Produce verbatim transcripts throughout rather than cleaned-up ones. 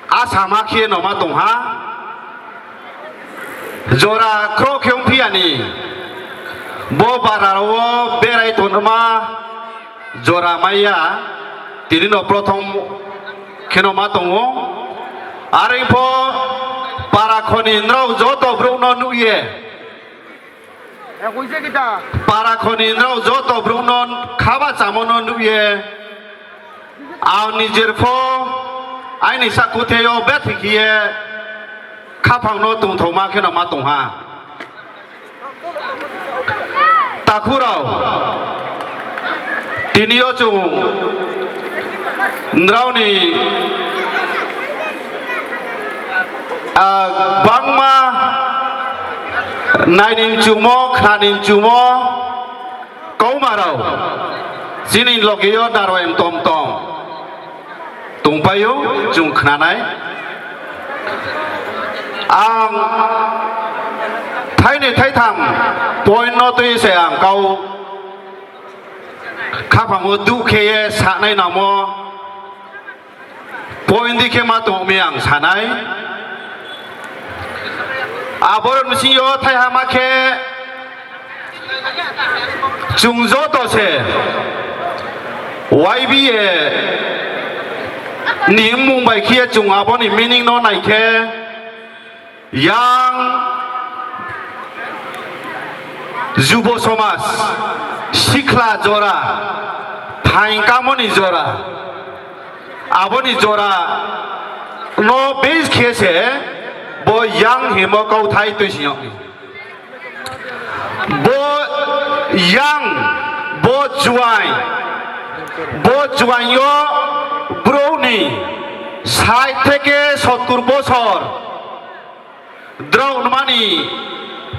Asama khe no ma tong ha. Jora kroh khe ongphi ya ni. Bo bara rao wo berai tongma jora mai ya. Tini no prothom khe no ma tong ou. Are pho para kho ni nrao joto brouh no nuh ye. Para kho ni nrao joto brouh no khaba chamo no nuh ye. Ang nijer pho aini sakuthe yo bethe khe ye khaphang no tongthaoma khe no ma tong ha. Takhu rao, tini yo chung nrao ni, a, gbangma nai ni mchumo, khna ni mchumo, kauma rao, chini loge yo narwai mtom mtom tongpai ou, chung khna nai. Ang thainoi thaitham point no tui se ang kau khaphang wo duh khe ye sanai nangmo point di khe ma tong mi ang sa nai. Aboro bsing yo thaiha ma khe chung joto se Y B A ni mmung bai khe ye chung abo ni meaning no nai khe, yang jubo somaj, sikhla jora, phaing kamo ni jora, abo ni jora no base khe se bo yang hingmo kauthai tuising yag mi. Bo yang, bo juaing, bo juaing yo brouh ni ষাট থেকে সত্তর বছর drao nma ni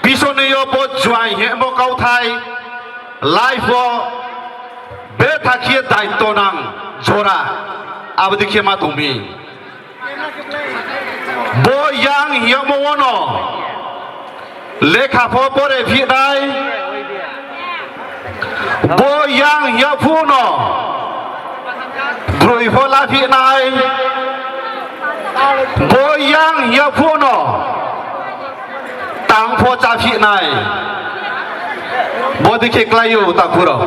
pisonoi yo bo juaing hingmo kauthai life wo betha khe ye daito nang jora, abo dei khe ma tong mi. Bo yang hing yagmo wo no lekha pho pore phi nai, bo yang hing yag phuh no broi pho la phi nai, bo yang hing yag phuh no tang pho chá phi nai. Bo dei khe klái ou takhu rao.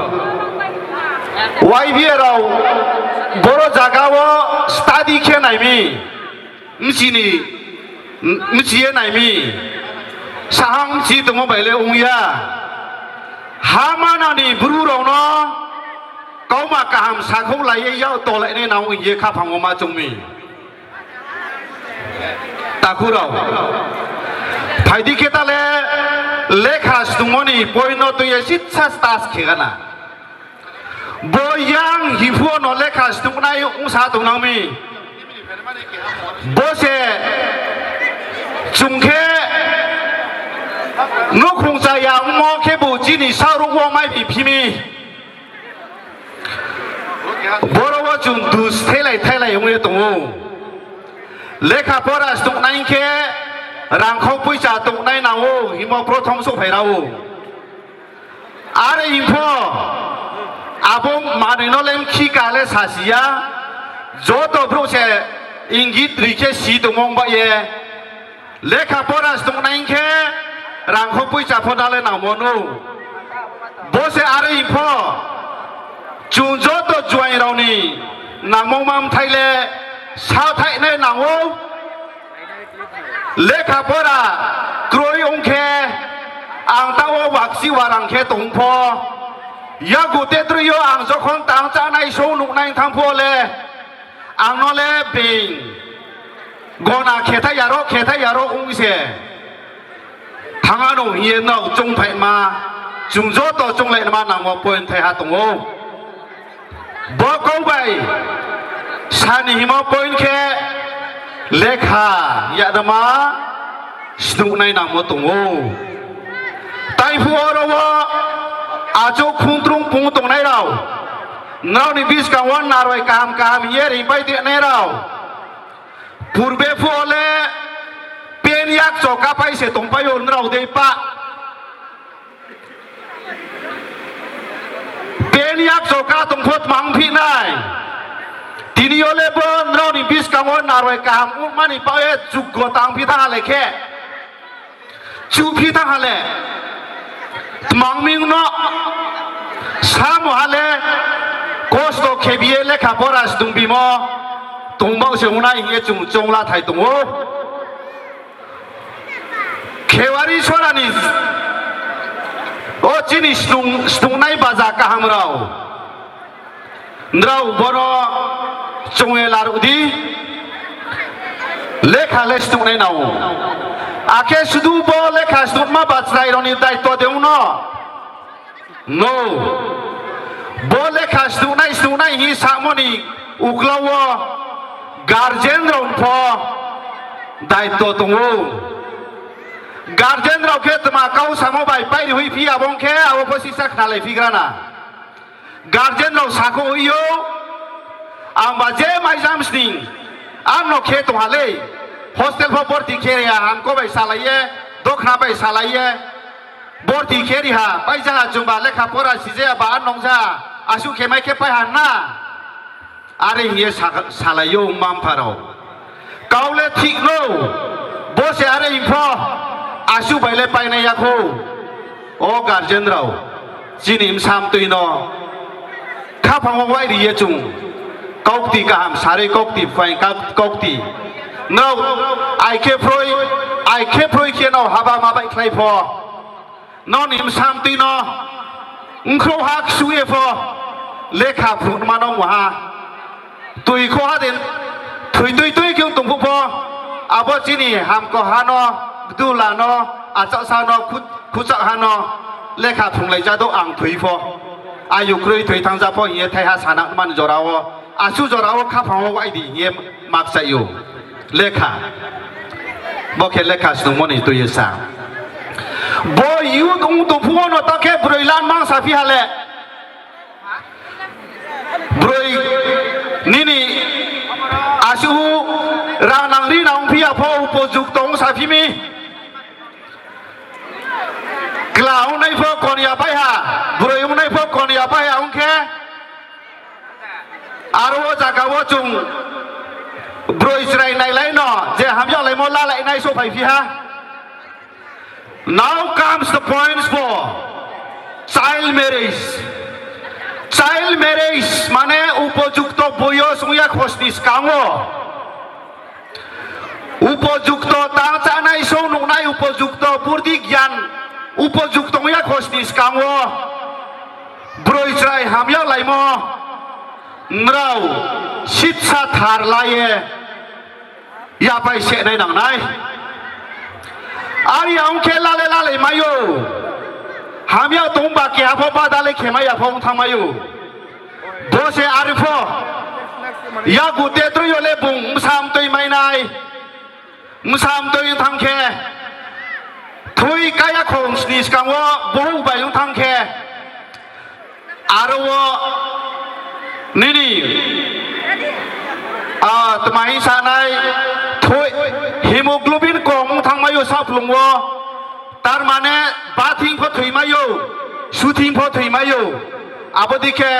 Y B A rao boro zaga wo study khe nai mi, bchi ni, bchi ye nai mi, sahang bchi tongmo bai le ong ya. Ha manang ni Bru rao no kauma kaham sakhouhlai ye yak tolainai nang hing ye khaphang wo ma choung mi. Takhu rao, phai di khe ta le lekha snungmo ni point no tui ye sitsa start khe gana. Bo yang hing phuh no lekha snungnai ongsa tongnang mi. Bo se chung khe nouhkhong chaya ongmo khebu chini saruh wo maiphi phi mi. Boro wo chung dus thailai thailai ong ye tong ou. Lekha pora snungnai khe rangkhau poicha tongnai nang ou hingmo prothom souhphai ra ou. Are hing pho, abo manoi no le mkhika le sasi ya, joto brouh se ingit ri khe si tongmo ong ba ye, lekha pora snungnai khe rangkhau poicha pho na le nangmo nou. Bo se are hing pho, chung joto juaing rao ni nangmo ma mthai le sathainai nang ou. Lekha pora kroi ong khe, ang taoh wo wakchi warang khe tong pho, yakgu tetroi yo ang jokhon tang chánai sou nuhnai thanng phuh le, ang no le being gona khe thai ya ro, khe thai ya ro ong se thanng ano hing ye nrao choungphaima, chung joto chounglai nama nangmo point thaiha tong ou. Bo kau bai sa ni hingmo point khe lekha yadama snuhnai nangmo tong ou. Tai phuh oro wo achouh khungtrung pung tongnai rao, nrao ni buskang wo naroi kaham kaham hing ye ringpai tongnai rao, purbe phuh wo le pen yakcho kapai se tongpai ou nrao dei pa. Pen yakcho ka tong pho tma ongphi nai? Tini yo le bo nrao ni buskang wo naroi kaham ongma ni baoh ye juggo tangphi thanng ha le khe, chuphi thanng ha le, tma ong mi no, samo ha le, kosto khe bi ye lekha pora snung bimo tong baoh se ong nai hing ye chung choung la thai tong ou. Khewari sora ni o chini snung, snungnai baja kaham rao, nrao bo no choung ye laruh di. Lekha le snungnai nang ou. Akhe sudu bo lekha snungma bachrai rao ni daito de ong no? No. Bo lekha snungnai, snungnai hing samo ni uklau wo guardian rao ni pho daito tong ou. Guardian rao khe tma kau samo bai pairi hoihphi, abo ong khe abo pho sisa khnalaiphi gra na. Guardian rao sakhouh hoih ou, angba je maizam sning, ang no khe tong ha lei, hostel pho borti khe ri ha, hamko bai salai ye, dokhna bai salai ye, borti khe ri ha, pai ja ha chungba lekha pora sija ba ang nong ja, asuh khe mai khe pai ha na. Are hing ye sa-, salai ou mma-mpha rao. Kau le thik no, bo se are hing pho, asuh bai le painai ya khou. O guardian rao, chini bsa mtoi no khaphang wo wairi ye chung kaukti kaham sarui, kaukti phaing, kau-, kaukti. Nrao ai khe phroi, ai khe phroi khe nrao haba ma baihkhlai pho, nrao ni bsa mtoi no bkhrouhha ksu ye pho lekha phrungma no mungha. Tui khoha din, thoi tui tui khe ong tong phuh pho, abo chini hamko ha no, bdula no, achahsa no, khu-, khuchak ha no lekha phrunglai ja do ang thoi pho. Ayu kroi thoi thanng ja pho hing ye thaiha sanangman jora wo, asuh jora wo khaphang wo waidi hing ye makchai ou. Lekha. Bo khe lekha snungmo ni tui ye sa. Bo youth ong tong phuh wo no ta khe broi lanmang saphi ha le. Broi nini asuh rang nang ri nang ongphi ya pho upojukto ong saphi mi. Kla ongnai pho konya pai ha, broi ongnai pho konya pai ha ong khe, aro wo zaga wo chung broi chrai nailai no je hamyaglaimo lalainai souhphaiphi ha. Now comes the points for child marriage. Child marriage mane upojukto boyos ong ya khosni skang wo, upojukto tang chánai song nuhnai, upojukto burdi gyan, upojukto ong ya khosni skang wo broi chrai hamyaglaimo nrao sitsa thar la ye yapai sehnai nang nai. Are ya ong khe lale lalai mai ou. Hamya tongba keha pho bada le khemai ya pho ong thanngmai ou. Bo se are pho, yagu tetroi yo le bung bsa mtoi mai nai. Bsa mtoi ong thanng khe, thui kaya khong sni skang wo bohouh bai ong thanng khe, aro wo nini, a, tma hing sa nai, thui, hemoglobin kom ong thanngmai ou saohkplung wo, tar mane bathing pho thoimai ou, suthing pho thoimai ou, abo dei khe,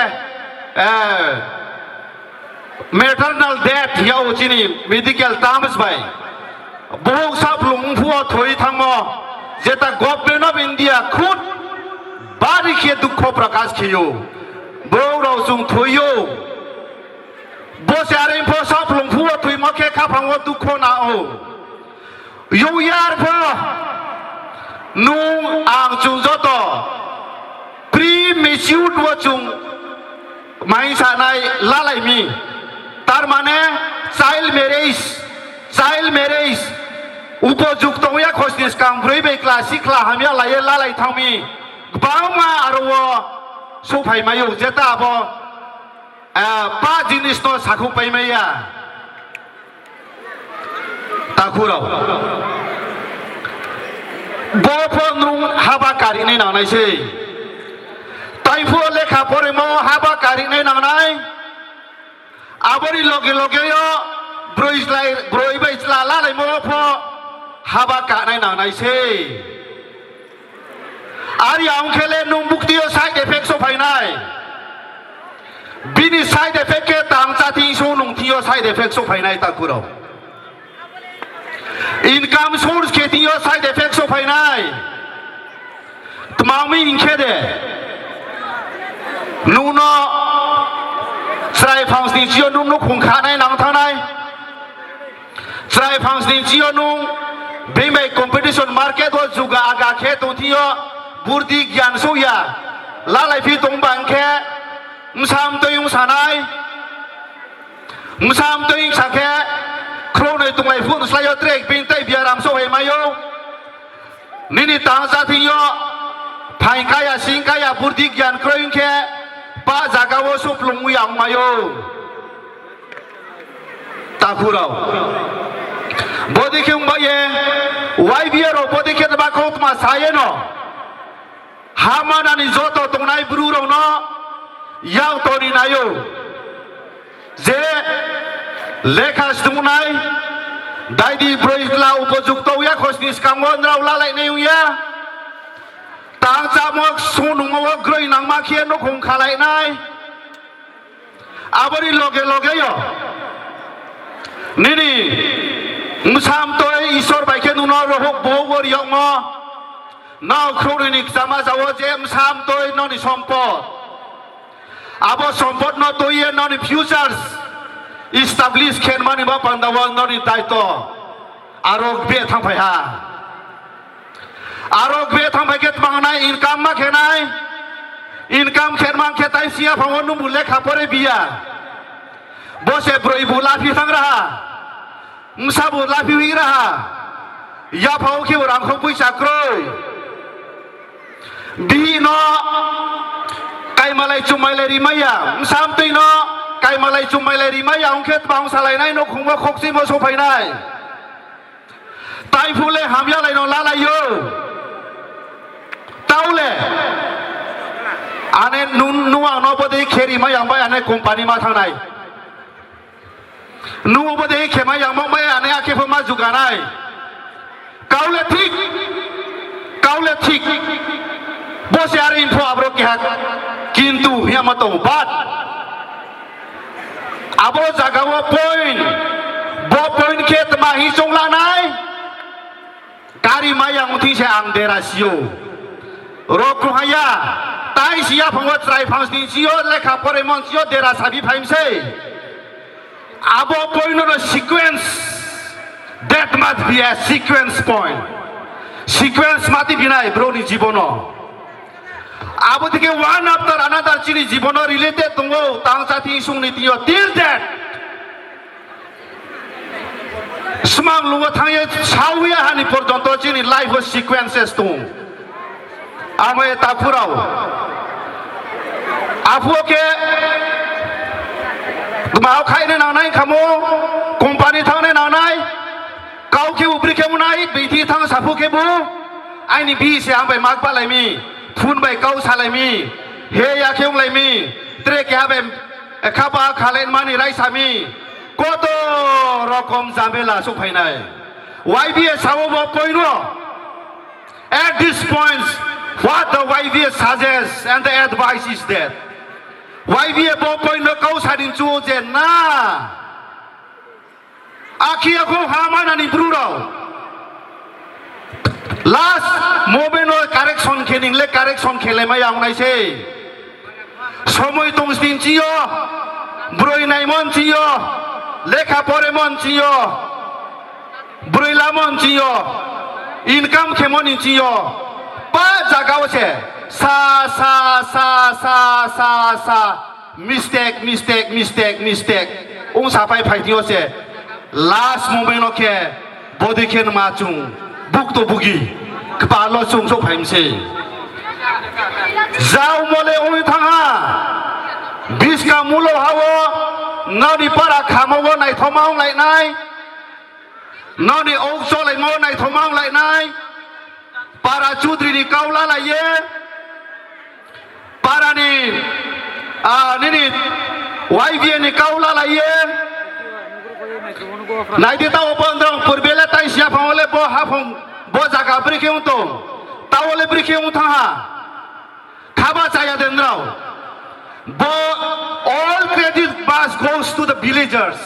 maternal death hing yag ou chini medical terms bai. Bohouh saohkplung ongphuh wo thoi thanngmo, jeta Government of India khud bari khe dukho prakash khe ou. Brouh rao chung thoi ou. Bo se are pho saohkplung phuh wo thoimo khe khaphang wo dukho nang ou. Youh yar pho nung ang chung joto premature wo chung maing sanai lalai mi. Tar mane child marriage, child marriage, upojukto ong ya khosni skang broi bai kla sikhla hamya lai ye lalai thanng mi. Gbangma aro wo souhphai mai ou, jeta abo, a, pa jinis no sakhouh pai mai ya. Takhu rao, bo pho nung haba kari nai nang nai sei. Tai pho lekha porimo haba kari nai nang nai. Abo ni loge loge yo broi slái, broi bai chla lalaimo pho haba ka nai nang nai sei. Are ya ong khe le nung bukti yo side effect souhphai nai. Bini side effect khe tang chá thing sung nung thing yo side effect souhphai nai takhu rao. Income source khe thing yo side effect souhphai nai. Tma ong mi hing khe de, nung no chrai phangsni chi yo nung nouhkhong khanai nang thanng nai. Chrai phangsni chi yo nung being bai competition market wo juga aga khe tong thing yo, burdi gyan souh ya, lalaiphi tong bang khe, bsa mtoi ongsa nai. Bsa mtoi ongsa khe, khrouhnoi tonglai phuh ni slái yo tre being tai biaram souhphai mai ou. Nini tang chá thing yo, phaing kaya, sing kaya, burdi gyan kroi ong khe, pah zaga wo souhplung ya ongmai ou. Takhu rao, bodei khe ongba ye, Y B A rao bodei khe tma kautma sa ye no, ha manani joto tongnai Bru rao no yak tori nai ou. Je lekha snungnai, daidi broi la upojukto ya khosni skang wo nrao lalai nai ong ya. Tang chámo sung nungmo wo groi nangma khe nouhkhong khalai nai. Abo ni loge loge yo nini bsa mtoi Isor bai khe nung no rohouh bohouh wo ri yagmo. Nrao khrouhnoi ni kchama za wo je bsa mtoi nrao ni sompod. Abo sompod no tui ye nrao ni futures establish khe mani ba panda wo nrao ni daito aro gbe thanngphai ha. Aro gbe thanngphai khe tma nai, income ma khe nai. Income khe mang khe tai si yaphang wo nungbu lekha pore bi ya. Bo se broi bu laphi thanng ra ha. Bsa bu laphi ri ra ha. Yaphang wo khe bu rangkhou poicha kroi. Bihih no kaimalai chumai le rimai ya, bsa mtoi no kaimalai chumai le rimai ya ong khe tma ong salai nai, nouhkhong wo khokchimo souhphai nai. Tai phuh le hamya lai no lalai ou. Tau le, ane nung, nung ang no bodei khe rimai ya bai ane company ma thanng nai. Nung bodei khe mai ya mo bai ane akhe pho ma juga nai. Kau le thik, kau le thik. Bo se are pho abro keha kintu hing yama tong, but abo zaga wo point, bo point khe tma hing choung la nai. Kari mai ya ong thing se ang dera si ou. Ro krung ha ya, tai si yaphang wo chrai phangsni chi yo lekha poremo chi yo dera sabi phai mi sei. Abo point no sequence, that must be a sequence point. Sequence ma ti binai brouh ni jibon no. Abo dei khe one after another chini jibon no related tong ou, tang chá thing sung ni thing yo till death. Smang lung wo thanng ye sao ya ha ni porjonto chini life wo sequences tong ou. Amo ye takhu rao, aphuh wo khe tma wo khaih nai nang nai khamo, company thanng nai nang nai, kau khe bo bri khe ong nai, bini thing thanng saphuh khebu, aini bihih se ang bai mak palai mi, phone bai kau salai mi, he ya khe onglai mi, tre keha bai khaba khalai mani raisa mi, koto rokom jamela souhphai nai. Y B A sa wo bo point no, at this point, what the Y B A suggests and the advice is that, Y B A bo point no kau sa ni chu je na, akhe yakho ha mana ni bru rao last moment no correction khe ning le correction khe le mai ya ong nai sei. Somoi tong sning chi yo, broi naimo chi yo, lekha poremo chi yo, broi lamo chi yo, income khemo ni chi yo, pa zaga wo se sa, sa, sa, sa, sa, sa, mistake, mistake, mistake, mistake ong sapai phai thing yo se last moment no khe bodei khe nma chung bukto bugi kpal wo chung souhphai mi sei. Jaumo le ong thanng ha, buskang mulo ha wo, nrao ni para khamo wo naithoma onglai nai, nrao ni ok cholaimo wo naithoma onglai nai, para chudri ni kau lalai ye, para ni, a, nini Y B A ni kau lalai ye. Nai di, taoh bo nrao purbe le tai si yaphang wo le bo haphang bo zaga bri khe ong tong, taoh wo le bri khe ong thanng ha. Khaba chaya de nrao. Bo all credit must goes to the villagers.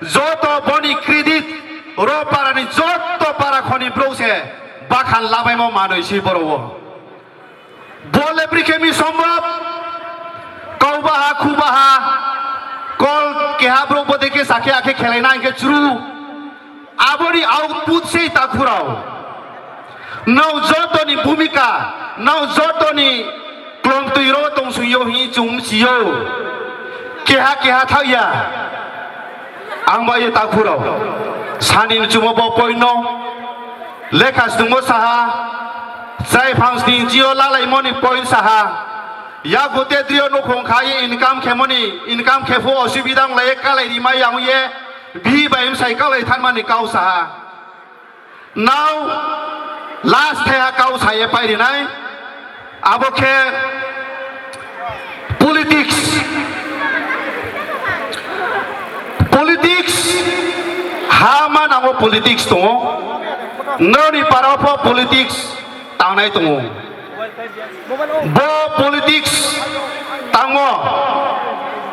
Joto boni credit ro para ni joto para kho ni brouh se bakhan labaimo manoi se boro wo. Bo le bri khe mi sombhob, kau baha, khu baha, kol keha brouh bodei khe sa khe akhe khelai na hing khe chru. Abo ni output sei takhu rao. Nrao joto ni bhumika, nrao joto ni klomtoi ro tongsoing yo hing chung mchi ou. Keha keha thaoh ya. Ang ba ye takhu rao. Sani mchumo bo point no. Lekha snungmo sa ha. Chrai phang sning chi yo lalaimo ni point sa ha. Yakgu te drio nouhkhong kha ye income khemo ni, income khe pho osubida onglai ye kalai rimai ya ong ye, bihih bai bsai kalai thanngma ni kau sa ha. Nrao last thaiha kau sa ye pai ri nai, abo khe politics. Politics, ha manang wo politics tong ou. Nrao ni para pho politics tangnai tong ou. Bo politics tangmo,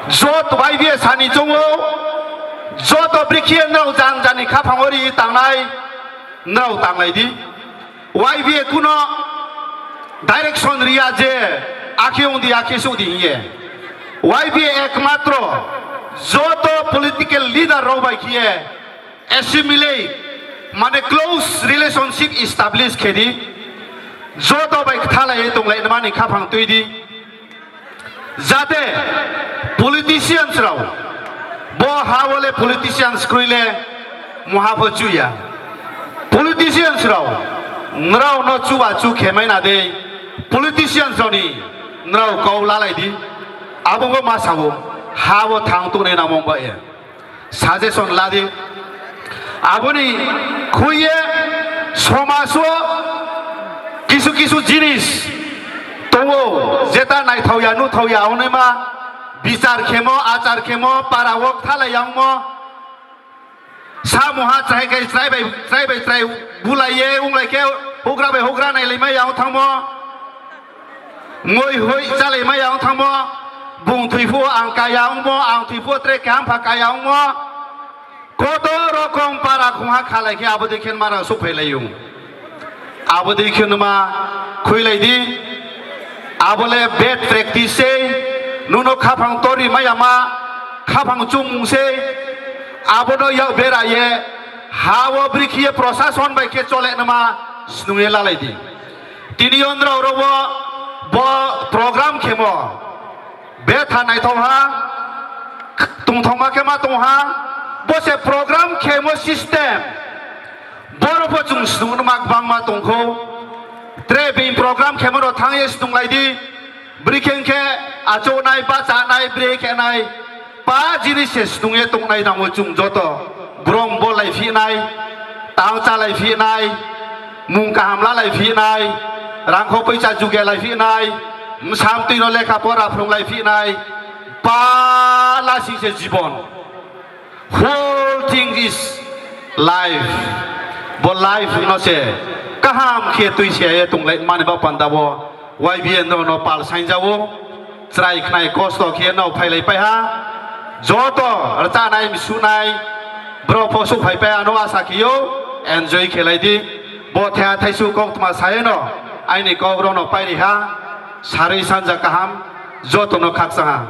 joto Y B A sani choung ou, joto bri khe nrao jang jani khaphang wo ri tangnai, nrao tanglai di. Y B A kuno direction ri ya je, akhe ong di, akhe souh di hing ye. Y B A ekmatro joto political leader rao bai khe ye assimilate, mane close relationship establish khe di, joto bai kthalai ye tonglai nma ni khaphang tui di. Jate politicians rao, bo ha wo le politicians kroi le mungha pho chu ya. Politicians rao, nrao no chuba chu khe mai na dei, politicians rao ni nrao kau lalai di. Abo bo ma sa ou, ha wo thanng tongnai nangmo ba ye. Suggestion la di. Abo ni khui ye somaj wo kisu kisu jinis tong ou, jeta naithao ya, nuhthao ya ongnaima, bichar khemo, achar khemo, para wo kthalai ya ongmo, samungha chrai khe chrai bai, chrai bai chrai bulai ye onglai khe, houhgra bai houhgra nailaimai ya ong thanngmo, moi hoih chálaimai ya ong thanngmo, bung thoi phuh wo ang kaya ongmo, ang thoi phuh wo tre keha mpha kaya ongmo, koto rokom para khongha khalai khe abo dei khe nma rao souhphailai ou. Abo dei khe nma khuilai di. Abo le bad practice sei, nung no khaphang tori mai yama, khaphang chumung sei, abo no yak bera ye, ha wo bri khe ye prosason bai khe chole nma snung ye lalai di. Tini yo nrao ro wo bo program khemo, betha naithao ha, tongthaoma khe ma tong ha, bo se program khemo system. Boro pho chung snung nma gbangma tong khou. Tre being program khemo ro thanng ye snunglai di. Bri khe khe achouhnai, bahchanai, bri khe nai. Pa jinis se snung ye tongnai nang ou chung joto. Brom bo lai phi nai, tang chá lai phi nai, mung kaham la lai phi nai, rangkho poicha juge lai phi nai, bsa mtui no lekha pora phrung lai phi nai, pa lasing se jibon. Whole thing is life. Bo life no se kaham khe tuisa ye tonglai mani ba panda wo Y B A no no pal saingja ou. Chrai khnai kosto khe no phailai pai ha. Joto rchanai msuhnai brouh pho souhphai pai ano asa khe ou, enjoy khe lai di. Bo thaiha thaisu kautma sa ye no aini kau rao no pairi ha. Sarui sanja kaham, joto no khakchang ha.